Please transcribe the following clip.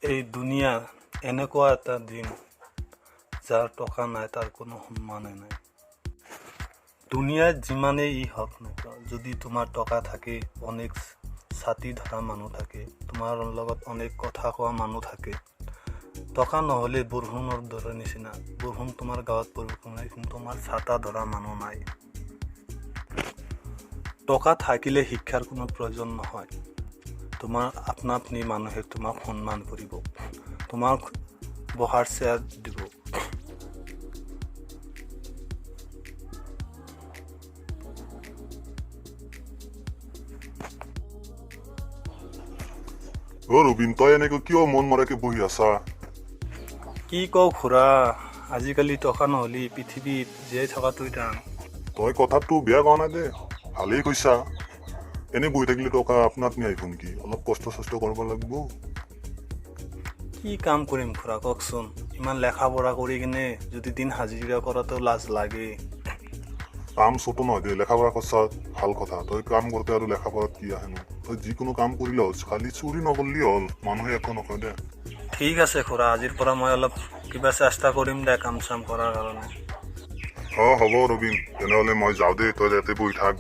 এই দুনিয়া এনেকুৱা এটা দিন, যাৰ টকা নাই তাৰ কোনো সন্মানেই নাই। দুনিয়াত যিমানেই ই হওক নাকিয়, যদি তোমাৰ টকা থাকে, অনেক ছাতি ধৰা মানুহ থাকে, তোমাৰ লগত অনেক কথা কোৱা মানুহ থাকে। টকা নহ'লে বৰষুণৰ দৰে নিচিনা, বৰষুণ তোমাৰ গাঁৱত বৰষুণ নাই, কিন্তু তোমাৰ ছাতা ধৰা মানুহ নাই। টকা থাকিলে শিক্ষাৰ কোনো প্ৰয়োজন নহয়। তোমাৰ আপনা আপুনি মানুহে তোমাক সন্মান কৰিব, তোমাক বহাৰ চেয়াৰ দিব। অ' ৰবীন, তই এনেকৈ কিয় মন মৰাকে বহি আছা? কি কওঁ খুৰা, আজিকালি টকা নহ'লে পৃথিৱীত জীয়াই থকাটোৱেই টান। তই কথাটো বেয়া কোৱা নাই দে, ভালেই কৈছা। এনেই বহি থাকিলে টকা আপনা আপুনি আহিব নেকি? অলপ কষ্ট চষ্ট কৰিব লাগিব। কি কাম কৰিম খুৰা কওকচোন? ইমান লেখা পঢ়া কৰি কিনে যদি দিন হাজিৰা কৰাটো লাজ লাগে। কাম চটো নহয় দে, লেখা পঢ়া কৰছা ভাল কথা। তই কাম কৰোঁতে আৰু লেখা পঢ়াত কি আহেনো? তই যিকোনো কাম কৰিলে হ'ল, খালি চুৰি নকৰিলে হ'ল, মানুহে একো নকয় দে। ঠিক আছে খুৰা, আজিৰ পৰা মই অলপ কিবা চেষ্টা কৰিম দে কাম চাম কৰাৰ কাৰণে। অঁ হ'ব ৰবীন, তেনেহ'লে মই যাওঁ দেই, তই ইয়াতে বহি থাক।